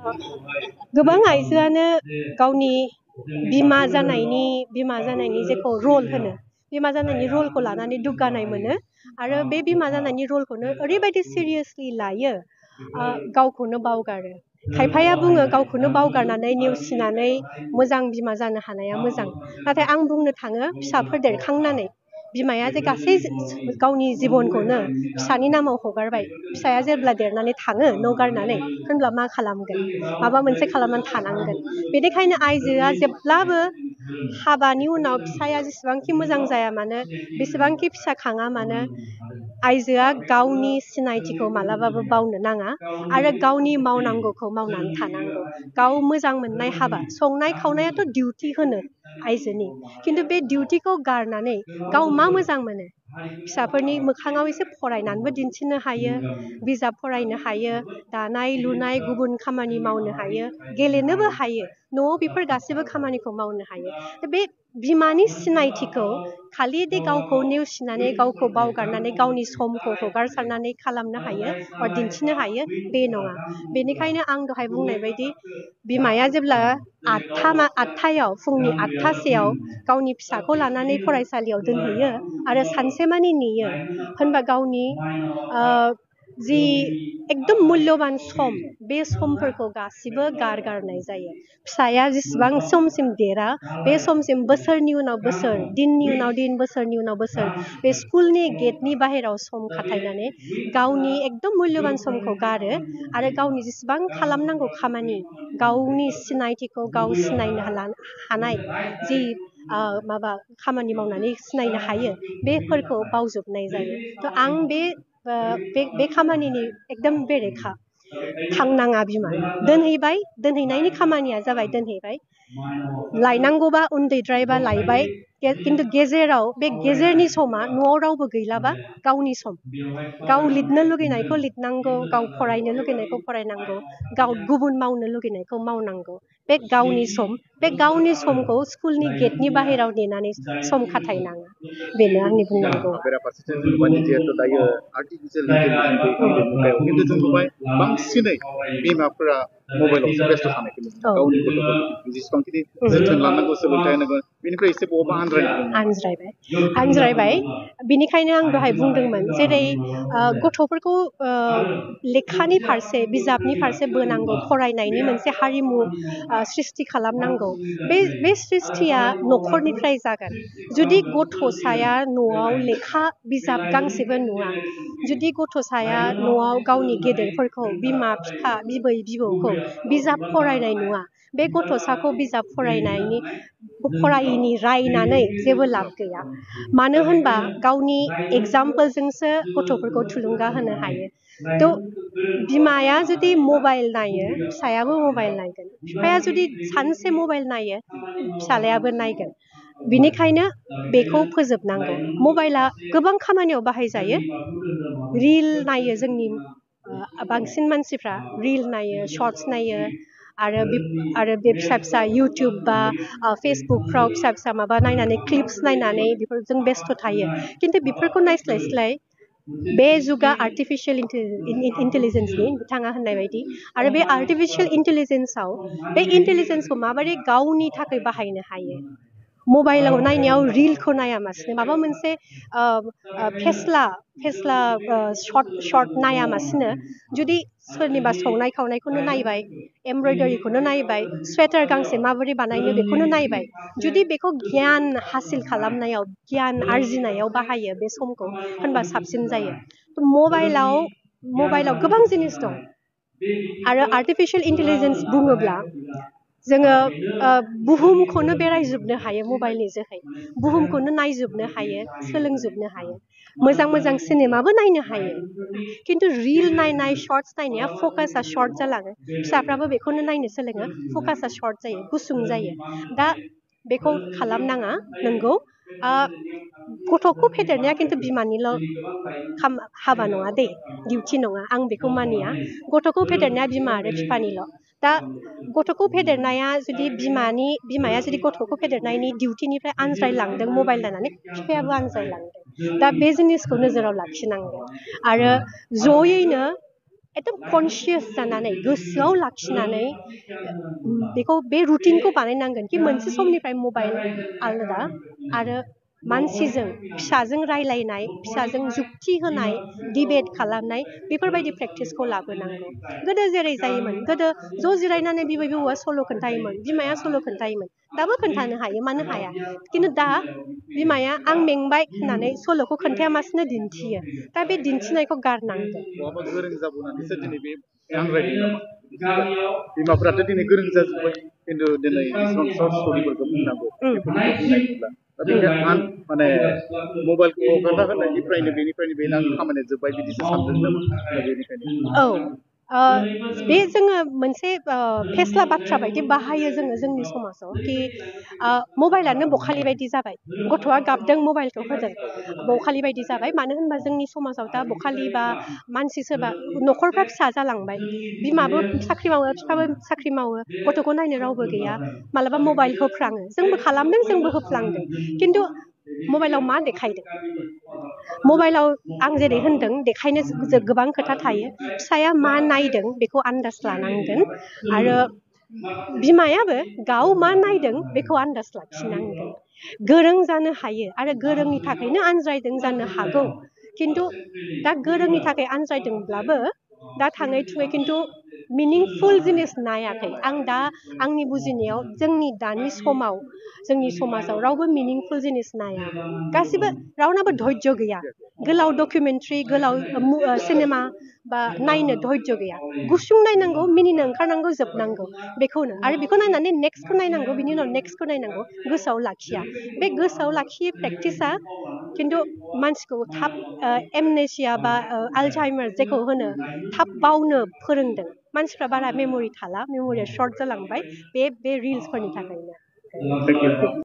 गोबां आइजोआनो गावनि बिमा जानायनि जेखौ रल होनो बिमा जानायनि रलखौ लानानै दुग्गानाय मोनो आरो बे बिमा जानायनि रलखौनो ओरैबायदि सिरियासलि लायो गावखौनो बावगारो खायफाया बुङो गावखौनो बावगारनानै नेवसिनानै मोजां बिमा जानो हानाया मोजां नाथाय आं बुंनो थाङो फिसाफोर देरखांनानै बिमाया जे गासै गावनि जिबनखौनो फिसानि नामाव हगारबाय फिसाया जेब्ला देरनानै थाङो न' गारनानै होनब्ला मा खालामगोन माबा मोनसे खालामनानै थानांगोन बेनिखायनो आइजोआ जेब्लाबो हाबानि उनाव फिसाया जेसेबांखि मोजां जाया मानो बेसेबांखि फिसा खाङा मानो आइजोआ गावनि सिनायथिखौ मालाबाबो बावनो नाङा आरो गावनि मावनांगौखौ मावनानै थानांगौ गाव मोजां मोननाय हाबा संनाय खावनायाथ' डिउटि होनो आइजोनि खिन्थु बे डिउटिखौ गारनानै गाव मा मोजां मोनो फिसाफोरनि मोखाङाव एसे फरायनानैबो दिन्थिनो हायो बिजाब फरायनो हायो दानाय लुनाय गुबुन खामानि मावनो हायो गेलेनोबो हायो न'आव बेफोर गासैबो खामानिखौ मावनो हायो बे बिमानि सिनायथिखौ खालि दे गावखौ नेवसिनानै गावखौ बावगारनानै गावनि समखौ हगारसारनानै खालामनो हायो बा दिन्थिनो हायो बे नङा बेनिखायनो आं दहाय बुंनाय बायदि बिमाया जेब्ला आठथायाव फुंनि 8थासेयाव गावनि फिसाखौ लानानै फरायसालियाव दोनहैयो आरो सानसेमानि नेयो होनबा गावनि जि एकदम मूल्यबान सम बे समफोरखौ गासिबो गारनाय जायो फिसाया जेसेबां समसिम देरा बे समसिम बोसोरनि उनाव बोसोर दिननि उनाव दिन बोसोरनि उनाव बोसोर बे स्कुलनि गेटनि बाहेराव सम खाथायनानै गावनि एकदम मूल्यबान समखौ गारो आरो गावनि जेसेबां खालामनांगौ खामानि गावनि सिनायथिखौ गाव सिनायनो हानाय जि माबा खामानि मावनानै सिनायनो हायो बेफोरखौ बावजोबनाय जायो थ' आं बे खामानिनि एकदम बेरेखा थांनाङा बिमा दोनहैनायनि खामानिया जाबाय दोनहैबाय लायनांगौबा उन्दैद्रायबा लायबाय खिन्थु गेजेराव बे गेजेरनि समा न'आव रावबो गैलाबा गावनि सम गाव लिरनो लुगैनायखौ लिरनांगौ गाव फरायनो लुगैनायखौ फरायनांगौ गाव गुबुन मावनो लुगैनायखौ मावनांगौ बे गावनि समखौ स्कुलनि गेटनि बाहेराव नेनानै सम खाथायनाङा बेनो आंनि बुंनांगौ बेराफारसेथिं जों नुबाय जिहेतु दायो आर्टिफिशियेल इन्टेलिजेन्स मुगायाव खिन्थु जों नुबाय बांसिनै बिमाफोरा मबाइलावसो बेस्थ' थानायखौ नुयो गावनि गथ'फोरखौ जेसेबांखिनि जोथोन लानांगौ सोलोंथाइ होनांगौ बेनिफ्राय एसे बहाबा आनज्रायबाय बिनिखायनो आं दहाय बुंदोंमोन जेरै गथ'फोरखौ लेखानि फारसे बिजाबनि फारसे बोनांगौ फरायनायनि मोनसे हारिमु सृष्टि खालामनांगौ बे सृष्टिया न'खरनिफ्राय जागोन जुदि गथ'साया न'आव लेखा बिजाब गांसेबो नुवा जुदि गथ'साया न'आव गावनि गेदेरफोरखौ बिमा बिफा बिबै बिबौखौ बिजाब फरायनाय नुवा बे गथ'साखौ बिजाब फरायिनि रायनानै जेबो लाब गैया मानो होनबा गावनि एगजामपोलजोंसो गथ'फोरखौ थुलुंगा होनो हायो थ' बिमाया जुदि मबाइल नायो फिसायाबो मबाइल नायगोन बिफाया जुदि सानसे मबाइल नायो फिसालायाबो नायगोन बिनिखायनो बेखौ फोजोबनांगौ मबाइला गोबां खामानियाव बाहायजायो रिल नायो जोंनि बांसिन मानसिफ्रा रिल नायो शर्टस नायो आरो बे फिसा इउटुब बा फेसबुकफ्राव फिसा माबा नायनानै क्लिप्स नायनानै बेफोरजों बेस्थ' थायो खिन्थु बेफोरखौ नायस्लाय बे जुगा आर्टिफिशियेल इन्टेलिजेन्सनि बिथाङा होननाय बायदि आरो बे आर्टिफिशियेल इन्टेलिजेन्सखौ माबोरै गावनि थाखाय बाहायनो हायो मबाइलाव नायनायाव रिलखौ नायामासिनो माबा मोनसे फेस्ला शर्ट नायामासिनो जुदि सोरनिबा संनाय खावनायखौनो नायबाय एमब्रयदारिखौनो नायबाय स्वेटार गांसे माबोरै बानायनो बेखौनो नायबाय जुदि बेखौ गियान हासिल खालामनायाव गियान आरजिनायाव बाहायो बे समखौ होनबा साबसिन जायो मबाइलाव गोबां जिनिस दं आरो आर्टिफिशियेल इन्टेलिजेन्स बुङोब्ला जोङो बुहुमखौनो बेरायजोबनो हायो मबाइलनि जोहै बुहुमखौनो नायजोबनो हायो सोलोंजोबनो हायो मोजां सिनेमाबो नायनो हायो खिन्थु रिल नायनाय शर्टस नायनाया फकासा शर्ट जालाङो फिसाफ्राबो बेखौनो नायनो सोलोङो फकासा शर्ट जायो गुसुं जायो दा बेखौ खालामनाङा नंगौ गथ'खौ फेदेरनाया खिन्थु बिमानिल' हाबा नङा दे डिउटि नङा आं बेखौ मानिया गथ'खौ फेदेरनाया बिमा आरो बिफानिल' दा गथ'खौ फेदेरनाया जुदि बिमाया जुदि गथ'खौ फेदेरनायनि डिउटिनिफ्राय आनज्रायलांदों मबाइल नायनानै बिफायाबो आनज्रायलांदों दा बे जिनिसखौ नोजोराव लाखिनांगोन आरो जयैनो एकदम कनसियास जानानै गोसोआव लाखिनानै बेखौ बे रुटिनखौ बानायनांगोन कि मोनसे समनिफ्राय मबाइल आलादा आरो मानसिजों फिसाजों रायलायनाय फिसाजों जुक्ति होनाय डिबेट खालामनाय बेफोरबायदि प्रेक्टिसखौ लाबोनांगौ गोदो जेरै जायोमोन गोदो ज' जिरायनानै बिबै बिबौआ सल' खोन्थायोमोन बिमाया सल' खोन्थायोमोन दाबो खोन्थानो हायो मानो हाया खिन्थु दा बिमाया आं मेंबाय होननानै सल'खौ खोन्थायामासिनो दिन्थियो दा बे दिन्थिनायखौ गारनांगोन बहाबा गोरों जाबोनानैसो दिनै बे आनज्रायदों नामा बिमाफोराथ' दिनै गोरों जाजोब्बाय खिन्थु दिनै इसिबां सर्ट स्ट'रिफोरखौ बुंनांगौ बेफोरखौ बुंनाय नंला दा बेखायनो माने मबाइलखौ हगारना होनायनिफ्रायनो बेनिफ्रायनो बेनो आंनि खामानिया जोब्बाय बिदिसो सानदों नामा दा बेनिखायनो बे जोङो मोनसे फेस्ला बाथ्रा बायदि बाहायो जोङो जोंनि समाजाव कि मबाइलानो बखालि बायदि जाबाय गथ'आ गाबदों मबाइलखौ होदों बखालि बायदि जाबाय मानो होनबा जोंनि समाजाव दा बखालि बा मानसि सोरबा न'खरफ्रा फिसा जालांबाय बिमाबो साख्रि मावो बिफाबो साख्रि मावो गथ'खौ नायनो रावबो गैया मालाबा मबाइल होफ्लाङो जोंबो खालामदों जोंबो होफ्लांदों खिन्थु मबाइलाव मा देखायदों मबाइलाव आं जेरै होनदों देखायनो गोबां खोथा थायो फिसाया मा नायदों बेखौ आन्दाज लानांगोन आरो बिमायाबो गाव मा नायदों बेखौ आन्दाज लाखिनांगोन गोरों जानो हायो आरो गोरोंनि थाखायनो आनज्रायदों जानो हागौ खिन्थु दा गोरोंनि थाखाय आनज्रायदोंब्लाबो दा थाङै थुङै खिन्थु मिनिंफुल जिनिस नायाखै आं दा आंनि बुजिनायाव जोंनि दानि समाव जोंनि समाजाव रावबो मिनिंफुल जिनिस नाया गासिबो रावनाबो धैर्य गैया गोलाव डकुमेन्ट्रि गोलाव सिनेमा बा नायनो धैर्य गैया गुसुं नायनांगौ मिनिनो ओंखारनांगौ जोबनांगौ बेखौनो आरो बेखौ नायनानै नेक्स्टखौ नायनांगौ बिनि उनाव नेक्स्टखौ नायनांगौ गोसोआव लाखिया बे गोसोआव लाखियै प्रेक्टिसा खिन्थु मानसिखौ थाब एमनेसिया बा आलजाइमार जेखौ होनो थाब बावनो फोरोंदों मानसिफ्रा बारा मेम'रि थाला मेम'रिया सर्ट जालांबाय बे रिल्सफोरनि थाखायनो